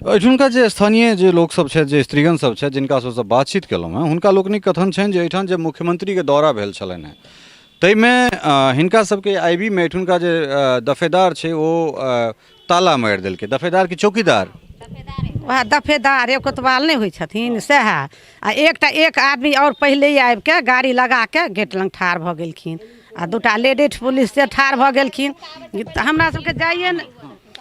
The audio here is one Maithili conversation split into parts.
एहिठुनका जे स्थानीय जे लोकसभ छथि, जे स्त्रीगण सब छथि, जिनका सबसँ बातचीत केलहुँ हेँ, हुनका लोकनिक कथन छनि जे एहिठाम जे मुख्यमंत्रीके दौरा भेल छलनि हेँ ताहिमे हिनका सबके आई बी मे एहिठुनका जे दफेदार छै ओ ताला मारि देलकै। दफेदार की चौकीदार? वएह दफेदार एगो कोतवाल नहि होइ छथिन सएह। आ एकटा एक आदमी आओर पहिले आबिके गाड़ी लगाके गेट लग ठाढ़ भऽ गेलखिन आ दूटा लेडीज पुलिस से ठाढ़ भऽ गेलखिन। तऽ हमरा सबके जाइए ने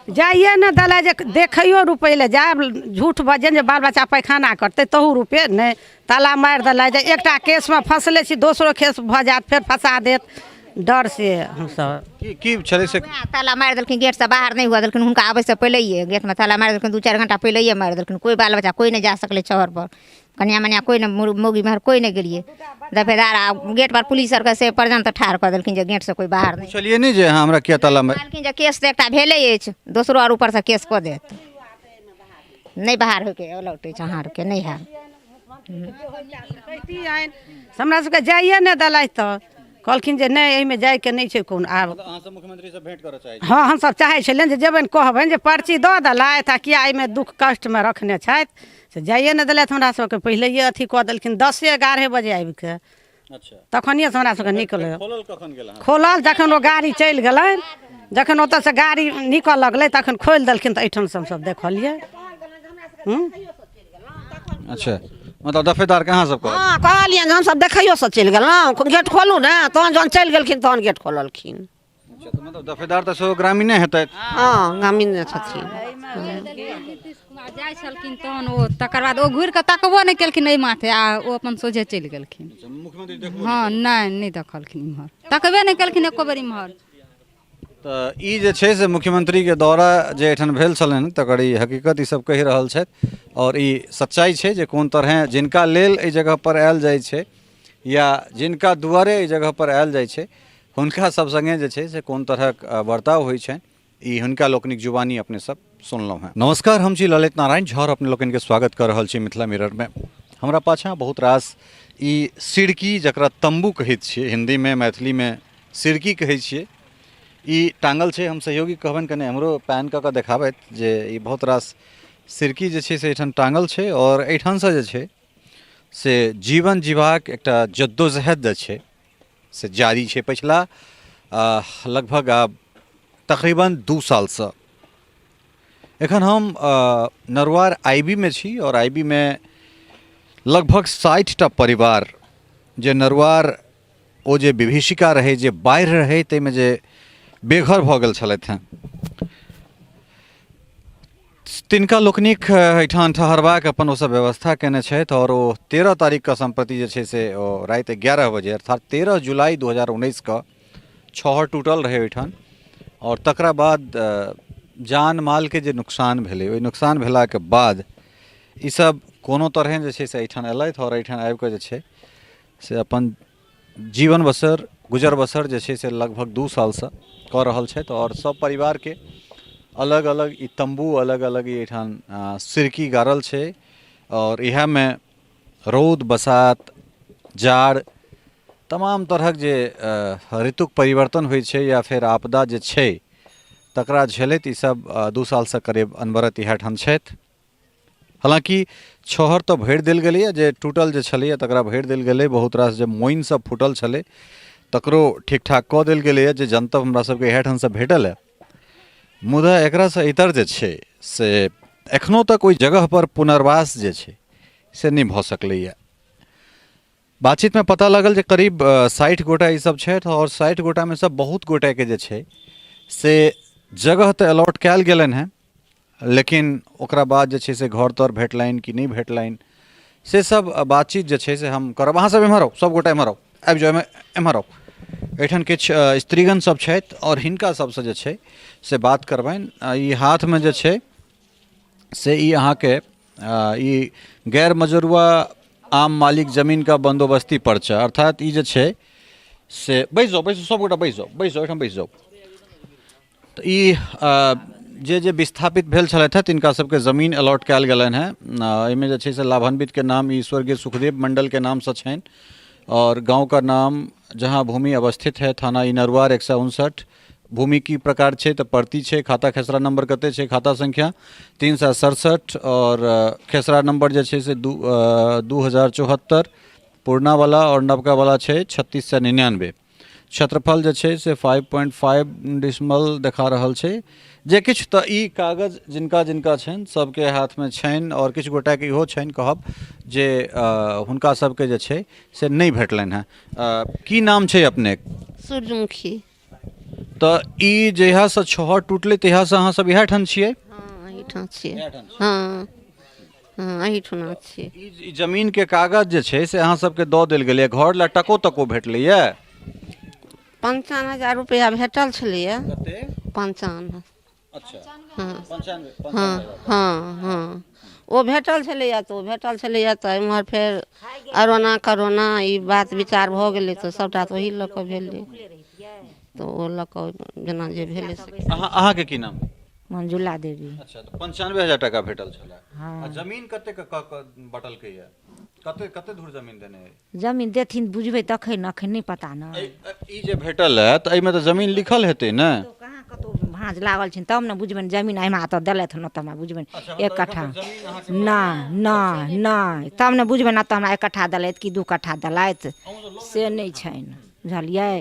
जाइए ने देलै जे देखैयो रुपै लए जायब, झूठ बजन जे बाल बच्चा पैखाना करतै तहू रुपे नहि, ताला मारि देलै जे एकटा केसमे फँसले छी दोसरो केस भऽ जायत फेर फँसा देत, डर से हमसब। की की छलै से? ताला मारि देलखिन, गेटसँ बाहर नहि हुअ देलखिन। हुनका आबैसँ पहिलैए गेटमे ताला मारि देलखिन, 2-4 घंटा पहिलैए मारि देलखिन। कोइ बाल बच्चा कोइ नहि जा सकलै छहर पर, कनिया मनिया कोइ नहि, मौगी मेहर कोइ नहि गेलियै। दफेदार आ गेट पर पुलिस आरके से पर्यंत ठाढ़ कऽ देलखिन जे गेटसँ कोइ बाहर नहि। पुछलियै नहि जे अहाँ हमरा किया ताला मारि कहलखिन जे केस तऽ एकटा भेलै अछि, दोसरो आर ऊपरसँ केस कऽ देत, नहि बाहर होइके अलाउट अछि, अहाँ आरके नहि हैत। हमरा सबके जाइए नहि देलथि तऽ कहलखिन जे नहि एहिमे जाइके नहि छै कोनो। आब अहाँ सब मुख्यमंत्री से भेंट करऽ चाहै छी? हँ, हमसब चाहै छलियनि जे जेबनि कहबनि जे पर्ची दऽ देलथि आ किया एहिमे दुःख कष्टमे रखने छथि, से जाइए नहि देलथि। हमरा सबके पहिलैए अथी कऽ देलखिन 10-11 बजे आबिके। अच्छा। तखनिएसँ हमरा सबके निकल खोलल कखन गेल अहाँ? खोलल जखन ओ गाड़ी चलि गेलनि, जखन ओतऽसँ गाड़ी निकल लगलै तखन खोलि देलखिन, तऽ एहिठामसँ हमसब देखलियै। अच्छा, मतलब दफेदार के अहाँ सब कहलियै? हँ, कहलियनि जे हमसब देखैयोसँ चलि गेलहुँ, गेट खोलू ने, तहन जहन चलि गेलखिन तहन गेट खोललखिन। अच्छा, तऽ मतलब दफेदार तऽ सेहो ग्रामीणे हेतथि? हँ, ग्रामीणे छथिन। नीतीश कुमार जाइ छलखिन तहन ओ तकर बाद ओ घुरि कऽ तकबो नहि केलखिन एहि माथे आ ओ अपन सोझे चलि गेलखिन। अच्छा, मुख्यमंत्री देखबो? हँ, नहि, नहि देखलखिन, इम्हर तकबे नहि केलखिन एको बेर इम्हर। तऽ ई जे छै से मुख्यमंत्रीके दौरा जे एहिठाम भेल छलनि तकर ई हकीकत ई सब कहि रहल छथि आओर ई सच्चाइ छै जे कोन तरहे जिनका लेल एहि जगहपर आयल जाइ छै या जिनका दुआरे एहि जगहपर आयल जाइ छै हुनका सब सङ्गे जे छै से कोन तरहक बर्ताव होइ छनि, ई हुनका लोकनिक जुबानी अपने सब सुनलहुँ हेँ। नमस्कार, हम छी ललित नारायण झा और अपने लोकनिके स्वागत कऽ रहल छी मिथिला मिररमे। हमरा पाछाँ बहुत रास ई सिरकी, जकरा तम्बू कहैत छियै हिन्दीमे, मैथिलीमे सिरकी कहै छियै, ई टाँगल छै। हम सहयोगी कहबनि कने हमरो पैन कऽ कऽ देखाबथि जे ई बहुत रास सिरकी जे छै से एहिठाम टाँगल छै आओर एहिठामसँ जे छै से जीवन जीबाक एकटा जद्दोजहद जे छै से जारी छै पछिला लगभग आब तकरीबन 2 सालसँ। एखन हम नरुआर आई बी मे छी आओर आई बी मे लगभग 60टा परिवार जे नरुआर ओ जे विभीषिका रहै, जे बाढ़ि रहै ताहिमे जे बेघर भऽ गेल छलथि हेँ, तिनका लोकनिक एहिठाम ठहरबाक अपन ओसभ व्यवस्था कयने छथि आओर ओ 13 तारीखके सम्प्रति जे छै से ओ राति 11 बजे अर्थात 13 जुलाई 2019 के छहर टूटल रहै ओहिठाम आओर तकरा बाद जान मालके जे नुकसान भेलै, ओहि नुकसान भेलाके बाद ईसभ कोनो तरहे जे छै से एहिठाम अयलथि आओर एहिठाम आबिकऽ जे छै से अपन जीवन बसर गुजर बसर जे छै से लगभग 2 सालसँ कऽ रहल छथि आओर सब परिवारके अलग अलग ई तम्बू, अलग अलग ई एहिठाम सिरकी गाड़ल छै आओर इएहमे रौद बसात जाड़ तमाम तरहक जे ऋतुक परिवर्तन होइ छै या फेर आपदा जे छै तकरा झेलैत ईसब 2 सालसँ करीब अनवरत इएह ठाम छथि। हालाँकि छहर तऽ भरि देल गेलैए, जे टूटल जे छलैए तकरा भरि देल गेलै, बहुत रास जे मोइन सब फूटल छलै तकरो ठीक ठाक कऽ देल गेलैए, जे जनतब हमरा सबके इएह ठामसँ भेटल हँ। मुदा एकरासँ इतर जे छै से एखनो तक ओहि जगहपर पुनर्वास जे छै से नहि भऽ सकलैए। बातचीतमे पता लागल जे करीब 60 गोटा ई सब छथि आओर 60 गोटामे सँ बहुत गोटाके जे छै से जगह तऽ अलॉट कयल गेलनि हेँ, लेकिन ओकरा बाद जे छै से घर तर भेटलनि कि नहि भेटलनि से सब बातचीत जे छै से हम करब। अहाँ सब एम्हर आउ, सब गोटा एम्हर आउ, आबि जाउ, एम्हर आउ। एहिठाम किछु स्त्रीगण सब छथि आओर हिनका सबसँ जे छै से बात करबनि। ई हाथमे जे छै से ई अहाँके ई गैर मजरुआ आम मालिक जमीन का बंदोबस्ती पर्चा, अर्थात ई जे छै से बैस जाउ, बैस जाउ, सब गोटा बैस जाउ, बैस जाउ, एहिठाम बैस जाउ। तऽ ई जे जे विस्थापित भेल छलथि हेँ तिनका सबके जमीन अलॉट कयल गेलनि हेँ। एहिमे जे छै से लाभान्वितके नाम ई स्वर्गीय सुखदेव मण्डलके नामसँ छनि आओर गाँवके नाम जहाँ भूमि अवस्थित है थाना इनरुआर 159 भूमि की प्रकार छै तऽ परती छै खाता खेसरा नम्बर कते छै खाता संख्या 367 आओर खेसरा नम्बर जे छै से 2074 पुरनावला आओर नवकावला छै 3699। क्षेत्रफल जे छै से 5.5 डिसमल देखा रहल छै। जे किछु तऽ ई कागज जिनका जिनका छनि सबके हाथमे छनि आओर किछु गोटाके इहो छनि कहब जे हुनका सबके जे छै से नहि भेटलनि हेँ। की नाम छै अपनेक? सूर्यमुखी। तऽ ई जहियासँ छहर टूटलै तहियासँ अहाँ सब इएह ठाम छियै? हँ, एहिठाम छियै। हँ हँ, एहिठुना छियै। ई जमीनके कागज जे छै से अहाँ सबके दऽ देल गेलैए, घर लए टको तको भेटलैए? 95,000 रुपैआ भेटल छलैए। कते? 95। अच्छा। हँ। 95। हँ हँ हँ, ओ भेटल छलैए तऽ ओ भेटल छलैए तऽ एम्हर फेर अरोना करोना ई बात विचार भऽ गेलै तऽ सभटा तऽ ओही लऽ कऽ भेलै, तऽ ओ लऽ कऽ जेना जे भेलै से। अहाँके की नाम? मंजुला देवी। अच्छा, तऽ 95,000 टाका भेटल छलै। हँ। आ जमीन कते के बटलकैए? कते कते धूर जमीन देने अइ? जमीन देथिन बुझबै तखन, अखन नहि पता ने। ई जे भेटल है तऽ एहिमे तऽ जमीन लिखल हेतै ने? कहाँ कतहु भाँज लागल छनि तब ने बुझबनि जमीन एहिमे तऽ देलथि हन, तऽ हमरा बुझबनि एक कट्ठा नहि नहि नहि, तब ने बुझबनि ने तऽ हमरा एक कट्ठा देलथि कि 2 कट्ठा देलथि से नहि छनि, बुझलियै?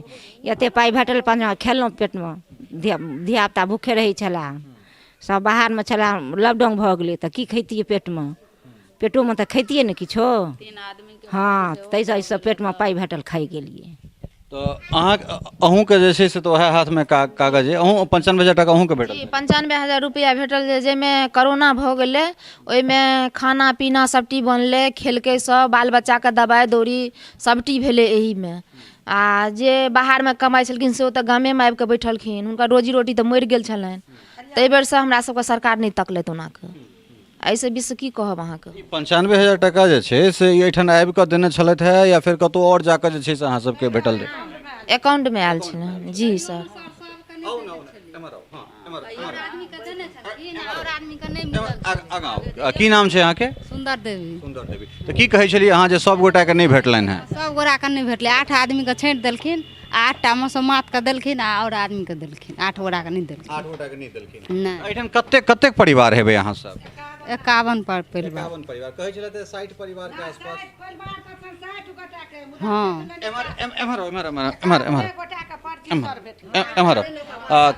एतेक पाइ भेटल 15 खेलहुँ पेटमे, धियापुता भूखे रहै छलए, सब बाहरमे छलए, लॉकडाउन भऽ गेलै तऽ की खैतियै पेटमे? पेटोमे तऽ खैतियै ने किछो। हँ, ताहिसँ एहिसँ पेटमे पाइ भेटल खाइ गेलियै। तऽ अहाँ अहूँके जे छै से तऽ उएह हाथमे कागज अइ, अहूँ 95,000 टाका अहूँके भेटल? जी, 95,000 रुपैआ भेटल, जे जाहिमे करोना भऽ गेलै ओहिमे खाना पीना सबटी बनलै, खेलकै सब, बाल बच्चाके दबाइ दौरी सबटी भेलै एहिमे। आ जे बाहरमे कमाइ छलखिन से ओ तऽ गामेमे आबिकऽ बैठलखिन, हुनकर रोजी रोटी तऽ मरि गेल छलनि। ताहि बेरसँ हमरा सबके सरकार नहि तकलथि ओनाकऽ। एहिसँ बेसी की कहब अहाँके। ई 95,000 टाका जे छै से ई एहिठाम आबि कऽ देने छलथि हे या फेर कतहु आओर जाकऽ जे छै से अहाँ सबके भेटल रहै? एकाउंटमे आयल छलै जी सर। की नाम छै अहाँके? सुन्दर देवी। सुन्दर देवी। तऽ की कहै छलियै अहाँ जे सब गोटाके नहि भेटलनि हेँ? सब गोटाके नहि भेटलै, 8 आदमीके छाँटि देलखिन, 8टा मसोमातके देलखिन आ आओर आदमीके देलखिन, 8 गोटाके नहि देलखिन। 8 गोटाके नहि देलखिन। नहि। एहिठाम कतेक कतेक परिवार हेबै अहाँ सब? 51 पर परिवार। 51 परिवार। कहै छलै तऽ 60 परिवारके आसपास। हँ। एम्हर एम्हर एम्हर एम्हर एम्हर एम्हर एम्हर।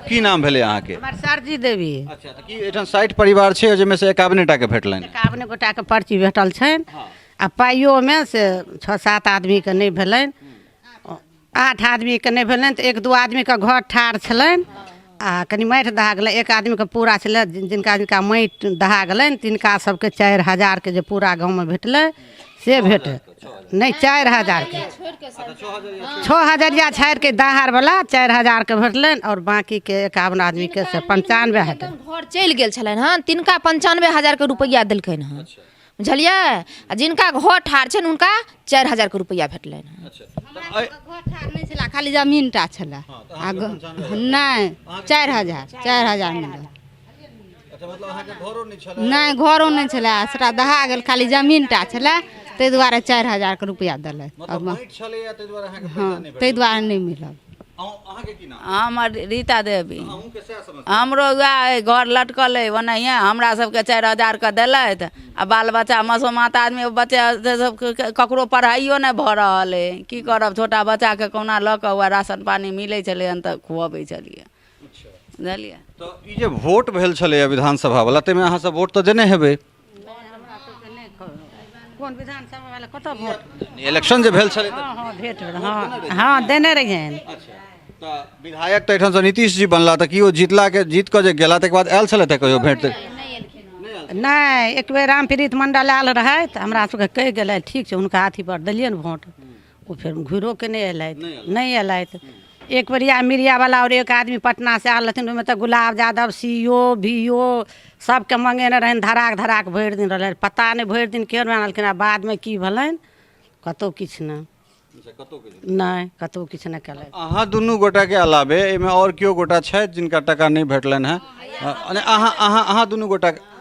की नाम भेलै अहाँके? हमर सरजी देवी। अच्छा, तऽ की एहिठाम 60 परिवार छै जाहिमे से 51 टाके भेटलनि? 51 गोटाके पर्ची भेटल छनि आ पाइयोमे से 6-7 आदमीके नहि भेलनि, 8 आदमीके नहि भेलनि, तऽ 1-2 आदमीके घर ठाढ़ छलनि आ कनि माटि दहा गेलै, 1 आदमीके पूरा छलै, जिनका जिनका माटि दहा गेलनि तिनका सबके 4,000के जे पूरा गाँवमे भेटलै से भेटल नहि, 4,000के 6,000 छाड़िके दहारवला 4,000के भेटलनि आओर बाँकीके 51 आदमीके से 95,000। घर चलि गेल छलनि हँ तिनका 95,000के रुपैआ देलकनि हँ, बुझलियै? आ जिनका घर ठाढ़ छनि हुनका 4,000के रुपैआ भेटलनि हँ। घर ठाढ़ नहि छलै, खाली जमीन टा छलै। नहि, 4,000 4,000 मिलल। नहि, घरो नहि छलै, सभटा दहा गेल, खाली जमीन टा छलै, ताहि दुआरे 4,000के रुपैआ देलथि। हँ, ताहि दुआरे नहि मिलल। हमर रीता देवी। हमरो वएह घर लटकल अइ ओनाहिए, हमरा सबके 4,000के देलथि आ बाल बच्चा मसोमात आदमी बच्चा सब ककरो पढ़ाइयो नहि भऽ रहल अइ, की करब? छोटा बच्चाके कहुना लऽ कऽ वएह राशन पानी मिलै छलै हन तऽ खुअबै छलियै, बुझलियै? तऽ ई जे वोट भेल छलैए विधानसभा वला ताहिमे अहाँ सब वोट तऽ देने हेबै? कोन विधानसभा वाला कतऽ वोट? इलेक्शन जे भेल छलै। हँ हँ, भेट भेल, हँ हँ, देने रहियनि। अच्छा, तऽ विधायक तऽ एहिठामसँ नीतीश जी बनला, तऽ की ओ जीतला के जीत कऽ जे गेला तकर बाद आयल छलथि कहियो भेंट? नहि, एक बेर रामप्रीत मण्डल आयल रहथि तऽ हमरा सबके कहि गेलथि ठीक छै, हुनका अथी पर देलियनि वोट, ओ फेर घुरिओके नहि अयलथि, नहि अयलथि। एक बेरिया मीडियावला आओर एक आदमी पटनासँ आयल रहथिन, ओहिमे तऽ Gulab Yadav C O B O सबके मङ्गेने रहनि, धराक धराक भरि दिन रहलनि, पता नहि भरि दिन केहन आनलखिन आ बादमे की भेलनि कतहु किछु नहि, नहि कतहु किछु नहि केलथि। अहाँ दुनू गोटाके अलावे एहिमे आओर केओ गोटा छथि जिनका टाका नहि भेटलनि हेँ? अहाँ अहाँ अहाँ दुनू गोटाके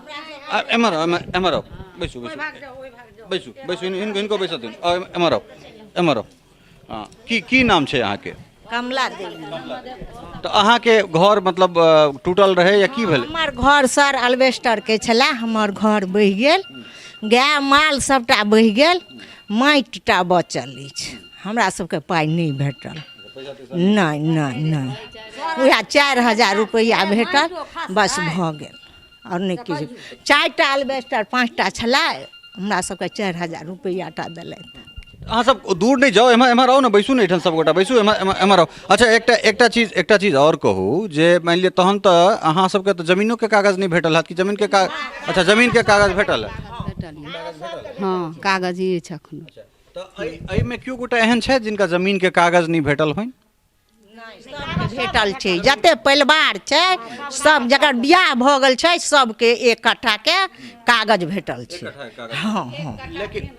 एम्हर एम्हर आउ, बैसू बैसू बैसू बैसू, हिनको बैसऽ दियौ, एम्हर आउ एम्हर आउ। हँ, की की नाम छै अहाँके? कमला देवी। तऽ अहाँके घर मतलब टूटल रहै या की भेलै? हमर घर सर अल्बेस्टरके छलए, हमर घर बहि गेल, गाय माल सभटा बहि गेल, माटिटा बचल अछि। हमरा सबके पाइ नहि भेटल, नहि नहि नहि, उएह 4000 रुपैआ भेटल, बस भऽ गेल, आओर नहि किछु। 4टा अल्बेस्टर 5टा छलए, हमरा सबके 4000 रुपैआ टा देलथि। अहाँ सब दूर नहि जाउ, एम्हर एम्हर आउ ने, बैसू ने एहिठाम, सब गोटा बैसू, एम्हर एम्हर एम्हर आउ। अच्छा, एकटा चीज आओर कहू जे मानि लिअ तहन तऽ अहाँ सबके तऽ जमीनोके कागज नहि भेटल हैत कि जमीनके कागज? अच्छा, जमीनके कागज भेटल है? हँ, कागज अछि एखनो। तऽ एहिमे केओ गोटा एहन छथि जिनका जमीनके कागज नहि भेटल होइन? भेटल छै, जते परिवार छै सब, जकर बियाह भऽ गेल छै, सबके 1 कट्ठाके कागज भेटल छै। हँ हँ। लेकिन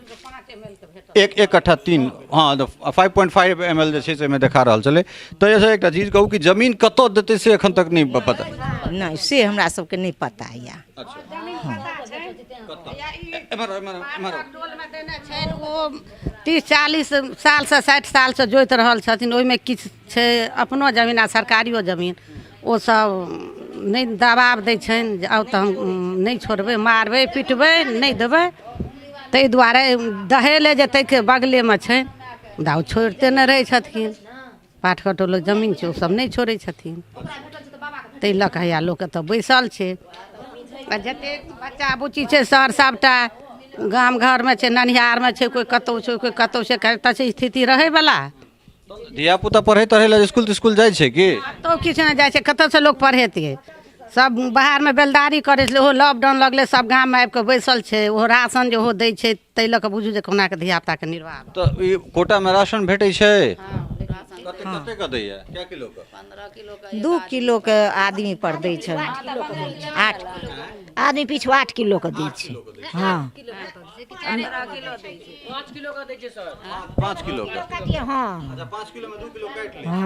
1 कट्ठा 3, हँ, 5.5 ML जे छै से ओहिमे देखा रहल छलै। तऽ जे छै एकटा चीज कहू कि जमीन कतऽ देतै से एखन तक नहि पता? नहि, से हमरा सबके नहि पता यऽ। एम्हर एम्हर एम्हर। टोलमे देने छनि, ओ 30-40 सालसँ, 60 सालसँ जोति रहल छथिन। ओहिमे किछु छै अपनो जमीन आ सरकारियो जमीन। ओसभ नहि दबाव दै छनि जे आउ तऽ हम नहि छोड़बै, मारबै पिटबै, नहि देबै। ताहि दुआरे दहेले जे ताहिके बगलेमे छै, मुदा ओ छोड़िते नहि रहै छथिन। पाठक टोलक जमीन छै, ओसभ नहि छोड़ै छथिन। ताहि लऽ कऽ हैया लोक एतऽ बैसल छै। आ जतेक बच्चा बुच्ची छै सर, सभटा गाम घरमे छै, ननिहारमे छै, कोइ कतहु छै, कोइ कतहु छै। कतऽ छै स्थिति रहैवला? धिया पुता पढ़ै तढ़ै लए इसकुल तिस्कुल जाइ छै कि? कतहु किछु नहि जाइ छै। कतऽसँ लोक पढ़ेतै? सब बाहरमे बेलदारी करै छलै, ओहो लॉकडाउन लगलै, सब गाममे आबि कऽ बैसल छै। ओहो राशन जे ओहो दै छै, ताहि लऽ कऽ बुझू जे कहुना कऽ धियापुताके निर्वाह। तऽ ई कोटामे राशन भेटै छै? कते कते के दैया, कए किलो के? 2 किलोके आदमी पर दै छै, 8 आदमी पिछु 8 किलोके दै छै। हँ। 5 किलो के? हँ। अच्छा, 5 किलो मे 2 किलो काटि लै? हँ।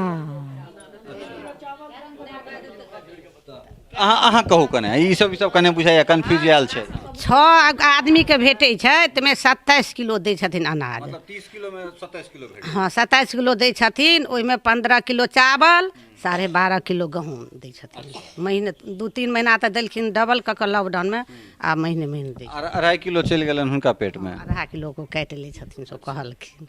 अहाँ कहू कने, ई सब कने बुझाइया कन्फ्यूज आयल छै। 6 आदमीके भेटै छै, ताहिमे 27 किलो दै छथिन अनाज। मतलब 30 किलो मे 27 किलो भेटै? हँ, 27 किलो दै छथिन। ओहिमे 15 किलो चावल, 12.5 किलो गहूँम दै छथिन। महीने 2-3 महीना तऽ देलखिन डबल कऽ कऽ लॉकडाउनमे, आ महीने महीने दै। 2.5 किलो चलि गेलनि हुनका पेटमे। आधा किलो को काटि लै छथिन, सब कहलखिन।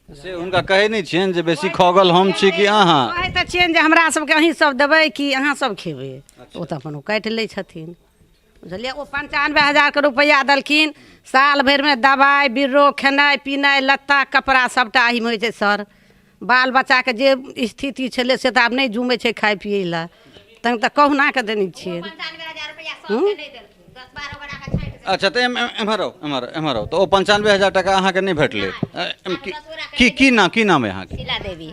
से हुनका कहै नहि छियनि जे बेसी खगल हम छी कि अहाँ? कहै तऽ छियनि जे हमरा सबके अहीं सब देबै कि अहाँ सब खेबै? ओ तऽ अपन ओ काटि लै छथिन, बुझलियै? ओ 95 हजारके रुपैआ देलखिन। साल भरिमे दबाइ बिर्रो, खेनाइ पिनाइ, लत्ता कपड़ा सभटा एहिमे होइ छै सर। बाल बच्चाके जे स्थिति छलै से तऽ आब नहि जुमै छै खाइ पियै लए, तहन तऽ कहुना कऽ देने छियै। अच्छा, तऽ एम्हर आउ, एम्हर एम्हर आउ। तऽ ओ 95,000 टाका अहाँके नहि भेटलै? की नाम अइ अहाँके? शीला देवी।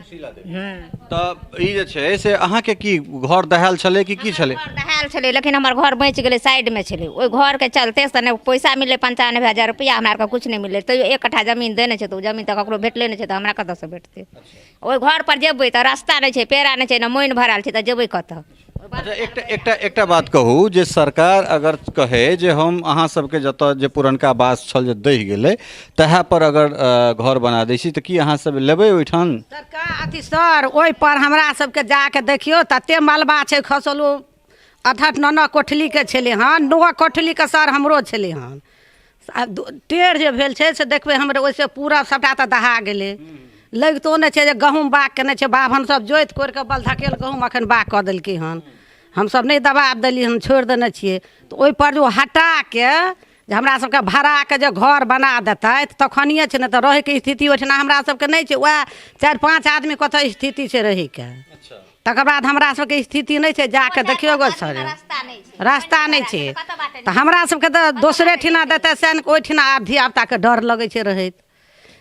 तऽ ई जे छै से अहाँके की घर दहायल छलै कि की छलै? घर दहायल छलै, लेकिन हमर घर बचि गेलै, साइडमे छलै। ओहि घरके चलते से नहि पैसा मिललै 95,000 रुपैआ, हमरा आरके किछु नहि मिललै। तैयो 1 कट्ठा जमीन देने छै, तऽ ओ जमीन तऽ ककरो भेटले नहि छै, तऽ हमरा कतऽसँ भेटतै? ओहि घर पर जेबै तऽ रास्ता नहि छै, पेड़ा नहि छै, ने मोनि भराल छै, तऽ जेबै कतऽ? अच्छा, एकटा एकटा एकटा बात कहू जे सरकार अगर कहै जे हम अहाँ सबके जतऽ जे पुरनका बास छल जे दहि गेलै तहै पर अगर घर बना दै छी, तऽ की अहाँ सब लेबै ओहिठाम? सरकार अथी सर, ओहिपर हमरा सबके जाके देखियौ, तते मलबा छै खसल। ओ 8-8, 9-9 कोठलीके छलै हन, 9 कोठलीके सर हमरो छलै हन। आ टेढ़ जे भेल छै से देखबै हमरे ओहिसँ पूरा सभटा तऽ दहा गेलै। लगितो नहि छै जे गहूँम बाग केने छै। बाभन सब जोति कोरि कऽ बल धकेल गहूँम एखन बाग कऽ देलकै हन। हमसब नहि दबाब देलियै हन, छोड़ि देने छियै। तऽ ओहिपर जे ओ हटाके जे हमरा सबके भाड़ाके जे घर बना देतथि तखनिए छै, नहि तऽ रहैके स्थिति ओहिठिना हमरा सबके नहि छै। वएह 4-5 आदमी कतऽ स्थिति छै रहैके? तकर बाद हमरा सबके स्थिति नहि छै। जाके देखियौ गो सर, रास्ता नहि छै, तऽ हमरा सबके तऽ दोसरे ठिना देतै सएह ने। ओहिठिना आब धियापुताके डर लगै छै रहैत,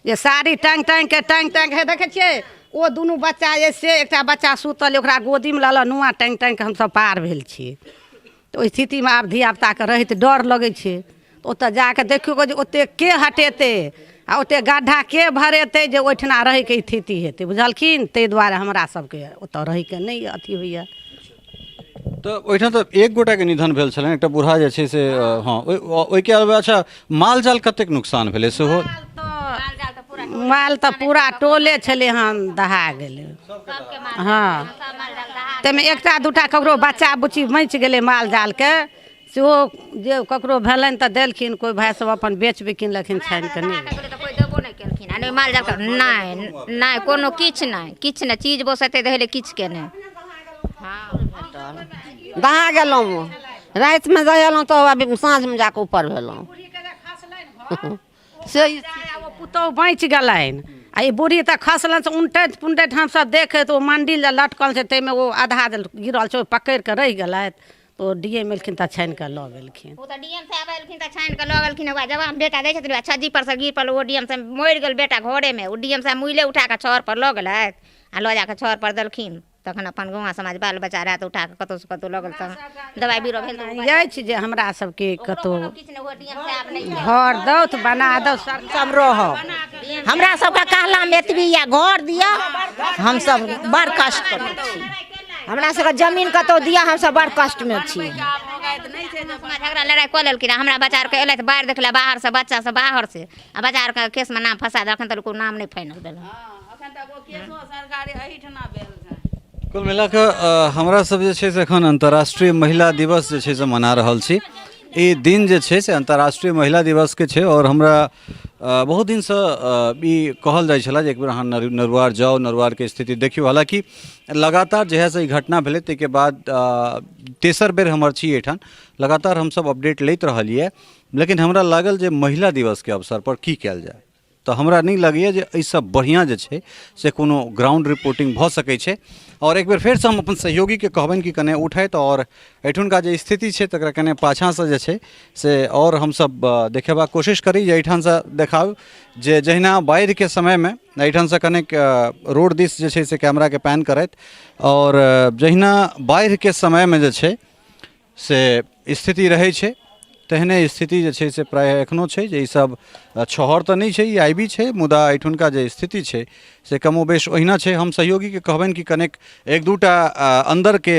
जे साड़ी टाँगि टाँगिके, टाँगि टाँगि, हे देखै छियै ओ दुनू बच्चा जे से एकटा बच्चा सुतल अइ, ओकरा गोदीमे लऽ लऽ नुआ टाँगि टाँगिके हमसब पार भेल छी। तऽ ओहि स्थितिमे आब धियापुताके रहैत डर लगै छै। तऽ ओतऽ जाकऽ देखियौ जे ओतेक के हटेतै आ ओतेक गड्ढा के भरेतै जे ओहिठिना रहैके स्थिति हेतै, बुझलखिन? ताहि दुआरे हमरा सबके ओतऽ रहैके नहि अथी होइए। तऽ ओहिठाम तऽ एक गोटाके निधन भेल छलनि, एकटा बूढ़ा जे छै से। हँ, ओहिके अलावा अच्छा, माल जाल कतेक नुकसान भेलै सेहो? माल तऽ पूरा टोले छलै हन दहा गेलै। हँ, ताहिमे एकटा दूटा ककरो बच्चा बुच्ची बचि गेलै माल जालके, सेहो जे ककरो भेलनि तऽ देलखिन, कोइ भाय सब अपन बेच बिकिन लेलखिन छानि कऽ। नहि तऽ कोइ देबो नहि केलखिन आ नहि माल जाल नहि नहि कोनो किछु नहि, किछु नहि, चीज बस एते रहलै किछुके नहि। दहा गेलहुँ रातिमे, दहेलहुँ तऽ अभी साँझमे जाकऽ ऊपर भेलहुँ से। ओ पुतहु बचि गेलनि आ ई बूढ़ी तऽ खसलनि से उनटैत पुनटैत हमसभ देखैत, ओ मंडिल जे लटकल छै ताहिमे ओ आधा जे गिरल छै, ओ पकड़ि कऽ रहि गेलथि, तऽ ओ डी एम एलखिन तऽ छानि कऽ लऽ गेलखिन। ओ तऽ डी एम साहब एलखिन तऽ छानि कऽ लऽ गेलखिन। ओकरा जवान बेटा दै छथिन, छज्जी पर से गिर पड़ल, ओ डी एम साहब मरि गेल बेटा घरेमे। ओ डी एम साहब मुइले उठा कऽ छहर पर लऽ गेलथि आ लऽ जाकऽ छहर पर देलखिन। तखन अपन गौआँ समाज बाल बच्चा रहए तऽ उठा कऽ कतहुसँ कतहु लऽ गेल, तहन दबाइ बीरो भेल तऽ अछि जे हमरा सबके कतहु घर दौथ, बना दौ सब रहब। हमरा सबके कहलामे एतबी यऽ, घर दिअ, हमसब बड़ कष्ट करै छी। हमरा सबके जमीन कतहु दिअ, हमसब बड़ कष्टमे छी। झगड़ा लड़ाइ कऽ लेलखिन। हमरा बच्चा आरके एलथि, बाढ़ि देखले बाहरसँ, बच्चा सब बाहरसँ, आ बच्चा आरके केसमे नाम फँसा देलखिन तऽ कोनो नाम नहि फाइनल भेल। कुल मिला कऽ हमरा सब जे छै से एखन अन्तर्राष्ट्रीय महिला दिवस जे छै से मना रहल छी। ई दिन जे छै से अन्तर्राष्ट्रीय महिला दिवसके छै आओर हमरा बहुत दिनसँ ई कहल जाइ छलै जे एक बेर अहाँ नरुआर जाउ, नरुआरके स्थिति देखियौ। हालाँकि लगातार जहियासँ ई घटना भेलै ताहिके बाद तेसर बेर हमर छी एहिठाम, लगातार हमसब अपडेट लैत रहलियै, लेकिन हमरा लागल जे महिला दिवसके अवसरपर की कयल जाय, तऽ हमरा नहि लगैए जे एहिसँ बढ़िआँ जे छै से कोनो ग्राउंड रिपोर्टिंग भऽ सकै छै। आओर एक बेर फेरसँ हम अपन सहयोगीके कहबनि कि कने उठथि आओर एहिठुनका जे स्थिति छै तकरा कने पाछाँसँ जे छै से आओर हमसब देखेबाक कोशिश करी, जे एहिठामसँ देखाउ जे जहिना बाढ़िके समयमे एहिठामसँ कनेक रोड दिस जे छै से कैमराके पैन करथि, आओर जहिना बाढ़िके समयमे जे छै से स्थिति रहै छै तेहने स्थिति जे छै से प्रायः एखनो छै, जे ईसब छहर तऽ नहि छै, ई आइ बी छै, मुदा एहिठुनका जे स्थिति छै से कमोबेश ओहिना छै। हम सहयोगीके कहबनि कि कनेक एक दूटा अन्दरके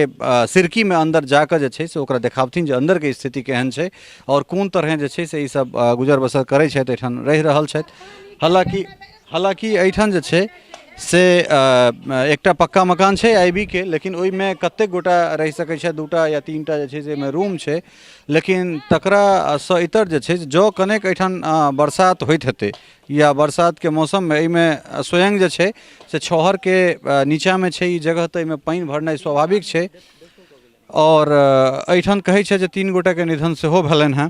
सिरकीमे अन्दर जाकऽ जे छै से ओकरा देखाबथिन जे अन्दरके स्थिति केहन छै आओर कोन तरहे जे छै से ईसब गुजर बसर करै छथि, एहिठाम रहि रहल छथि। हालाँकि एहिठाम जे छै से एकटा पक्का मकान छै आई बी के, लेकिन ओहिमे कतेक गोटा रहि सकै छै? दूटा या तीनटा जे छै से ओहिमे रूम छै, लेकिन तकरासँ इतर जे छै जँ कनेक एहिठाम बरसात होइत हेतै या बरसातके मौसममे एहिमे स्वयं जे छै से छहरके नीचाँमे छै ई जगह, तऽ एहिमे पानि भरनाइ स्वाभाविक छै। आओर एहिठाम कहै छै जे 3 गोटाके निधन सेहो भेलनि हेँ।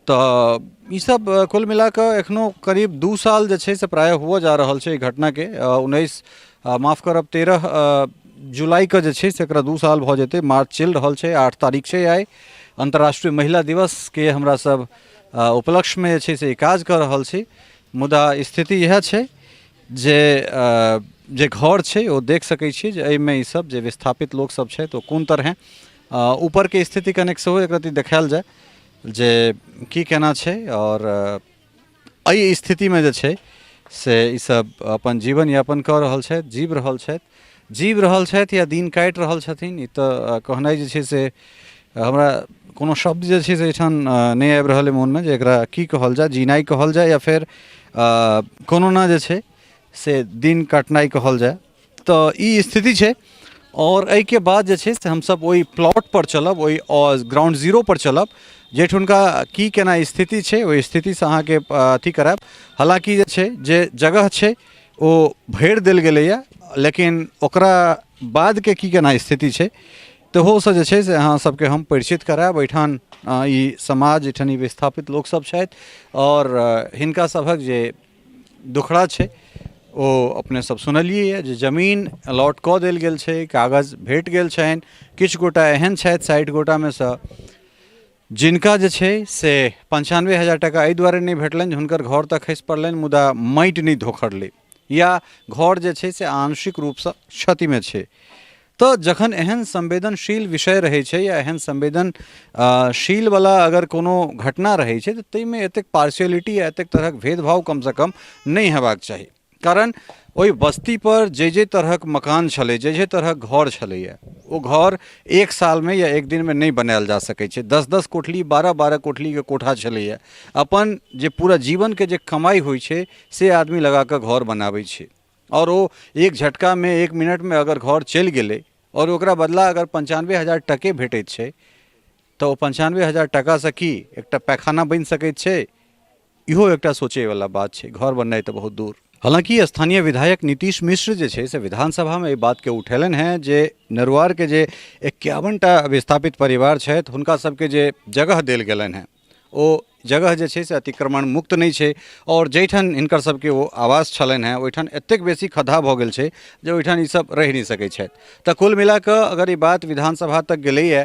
तऽ ईसब कुल मिलाकऽ एखनो करीब 2 साल जे छै से प्रायः हुअ जा रहल छै एहि घटनाके। 19, माफ करब, 13 जुलाइके जे छै से एकरा 2 साल भऽ जेतै। मार्च चलि रहल छै, 8 तारीख छै आइ। अन्तर्राष्ट्रीय महिला दिवसके हमरा सब उपलक्ष्यमे जे छै से ई काज कऽ रहल छी, मुदा स्थिति इएह छै जे जे घर छै ओ देख सकै छियै जे एहिमे ईसब जे विस्थापित लोकसब छथि ओ कोन तरहेँ। ऊपरके स्थिति कनेक सेहो एक रत्ती देखायल जाय जे की केना छै, आओर एहि स्थितिमे जे छै से ईसब अपन जीवन यापन कऽ रहल छथि, जीव रहल छथि, जीव रहल छथि या दिन काटि रहल छथिन, ई तऽ कहनाइ जे छै से हमरा कोनो शब्द जे छै से एहिठाम नहि आबि रहल अइ मोनमे जे एकरा की कहल जाय, जीनाइ कहल जाय या फेर कोनो ने जे छै से दिन काटनाइ कहल जाय। तऽ ई स्थिति छै। आओर एहिके बाद जे छै से हमसब ओहि प्लॉटपर चलब, ओहि ग्राउंड जीरोपर चलब, जाहिठुनका की केना स्थिति छै, ओहि स्थितिसँ अहाँके अथी करायब। हालाँकि जे छै जे जगह छै ओ भरि देल गेलैए, लेकिन ओकरा बादके की केना स्थिति छै तहूसँ जे छै से अहाँ सबके हम परिचित करायब। एहिठाम ई समाज, एहिठाम ई विस्थापित लोकसब छथि आओर हिनका सभक जे दुखड़ा छै ओ अपने सब सुनलियै यऽ जे जमीन अलॉट कऽ देल गेल छै, कागज भेट गेल छनि। किछु गोटा एहन छथि 60 गोटामे सँ जिनका जे छै से 95,000 टाका एहि दुआरे नहि भेटलनि जे हुनकर घर तऽ खसि पड़लनि मुदा माटि नहि धोखड़लै या घर जे छै से आंशिक रूपसँ क्षतिमे छै। तऽ जखन एहन संवेदनशील विषय रहै छै या एहन संवेदनशीलवला अगर कोनो घटना रहै छै तऽ ताहिमे एतेक पार्शियलिटी या एतेक तरहक भेदभाव कमसँ कम नहि हेबाक चाही, कारण ओहि बस्तीपर जे जे तरहक मकान छलै, जे जे तरहक घर छलैए, ओ घर एक सालमे या एक दिनमे नहि बनायल जा सकै छै। 10-10 कोठली, 12-12 कोठलीके कोठा छलैए। अपन जे पूरा जीवनके जे कमाइ होइ छै से आदमी लगा कऽ घर बनाबै छै, आओर ओ एक झटकामे एक मिनटमे अगर घर चलि गेलै आओर ओकरा बदला अगर 95,000 टके भेटैत छै तऽ ओ 95,000 टाकासँ की एकटा पैखाना बनि सकैत छै? इहो एकटा सोचैवला बात छै, घर बननाइ तऽ बहुत दूर। हालांकि स्थानीय विधायक नीतीश मिश्र जे छै से विधानसभामे एहि बातके उठेलनि हेँ जे नरुआरके जे 51टा विस्थापित परिवार छथि हुनका सबके जे जगह देल गेलनि हेँ ओ जगह जे छै से अतिक्रमण मुक्त नहि छै, आओर जाहिठाम हिनकर सबके ओ आवास छलनि हेँ ओहिठाम एतेक बेसी खद्धा भऽ गेल छै जे ओहिठाम ई सब रहि नहि सकै छथि। तऽ कुल मिलाकऽ अगर ई बात विधानसभा तक गेलैए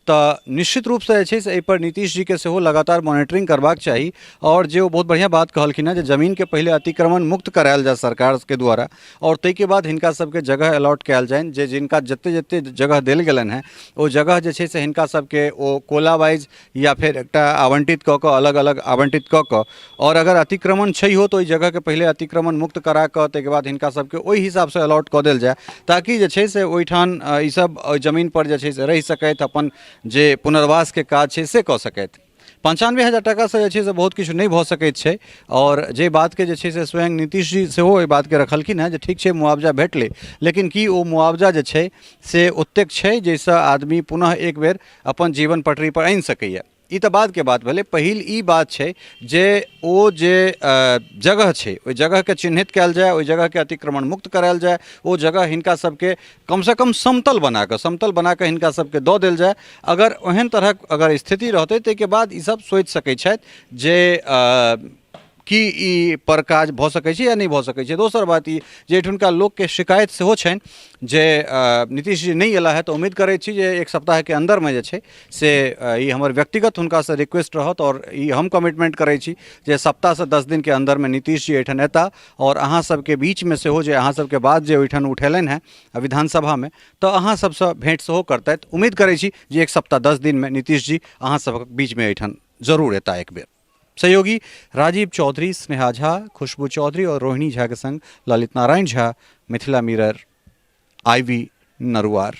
तऽ निश्चित रूपसँ जे छै से एहिपर नीतीश जीके सेहो लगातार मॉनिटरिंग करबाक चाही। आओर जे ओ बहुत बढ़िआँ बात कहलखिन हेँ जे जमीनके पहिले अतिक्रमण मुक्त करायल जाय सरकारके द्वारा आओर ताहिके बाद हिनका सबके जगह अलॉट कयल जानि, जे जिनका जते जते जगह देल गेलनि हेँ ओ जगह जे छै से हिनका सबके ओ कोला वाइज या फेर एकटा आवंटित कऽ कऽ अलग अलग आवंटित कऽ कऽ, आओर अगर अतिक्रमण छैहो तऽ ओहि जगहके पहिले अतिक्रमण मुक्त करा कऽ ताहिके बाद हिनका सबके ओहि हिसाबसँ अलॉट कऽ देल जाय, ताकि जे छै से ओहिठाम ईसब ओहि जमीनपर जे छै से रहि सकथि, अपन जे पुनर्वासके काज छै से कऽ सकथि। 95,000 टाकासँ जे छै से बहुत किछु नहि भऽ सकैत छै। आओर जे बातके जे छै से स्वयं नीतीश जी सेहो एहि बातके रखलखिन हेँ जे ठीक छै मुआवजा भेटलै, लेकिन की ओ मुआवजा जे छै से ओतेक छै जाहिसँ आदमी पुनः एक बेर अपन जीवन पटरीपर आनि सकैए? ई तऽ बादके बात भेलै। पहिल ई बात छै जे ओ जे जगह छै ओहि जगहके चिन्हित कयल जाय, ओहि जगहके अतिक्रमण मुक्त करायल जाय, ओ जगह हिनका सबके कमसँ कम समतल बनाकऽ हिनका सबके दऽ देल जाय। अगर ओहन तरहक अगर स्थिति रहतै ताहिके बाद ई सब सोचि सकै छथि जे की ई पर काज भऽ सकै छै या नहि भऽ सकै छै। दोसर बात ई जे एहिठुनका लोकके शिकायत सेहो छनि जे नीतीश जी नहि अयला हँ, तऽ उम्मीद करै छी जे एक सप्ताहके अन्दरमे जे छै से ई हमर व्यक्तिगत हुनकासँ रिक्वेस्ट रहत आओर ई हम कमिटमेंट करै छी जे सप्ताहसँ 10 दिनके अन्दरमे नीतीश जी एहिठाम एता आओर अहाँ सबके बीचमे सेहो जे अहाँ सबके बात जे ओहिठाम उठेलनि हँ विधानसभामे तऽ अहाँ सबसँ भेँट सेहो करतथि। उम्मीद करै छी जे एक सप्ताह 10 दिनमे नीतीश जी अहाँ सबक बीचमे एहिठाम जरूर एता एक बेर। सहयोगी राजीव चौधरी, स्नेहा झा, खुशबू चौधरी और रोहिणी झा के संग ललित नारायण झा, मिथिला मिरर, आईवी, नरुआर।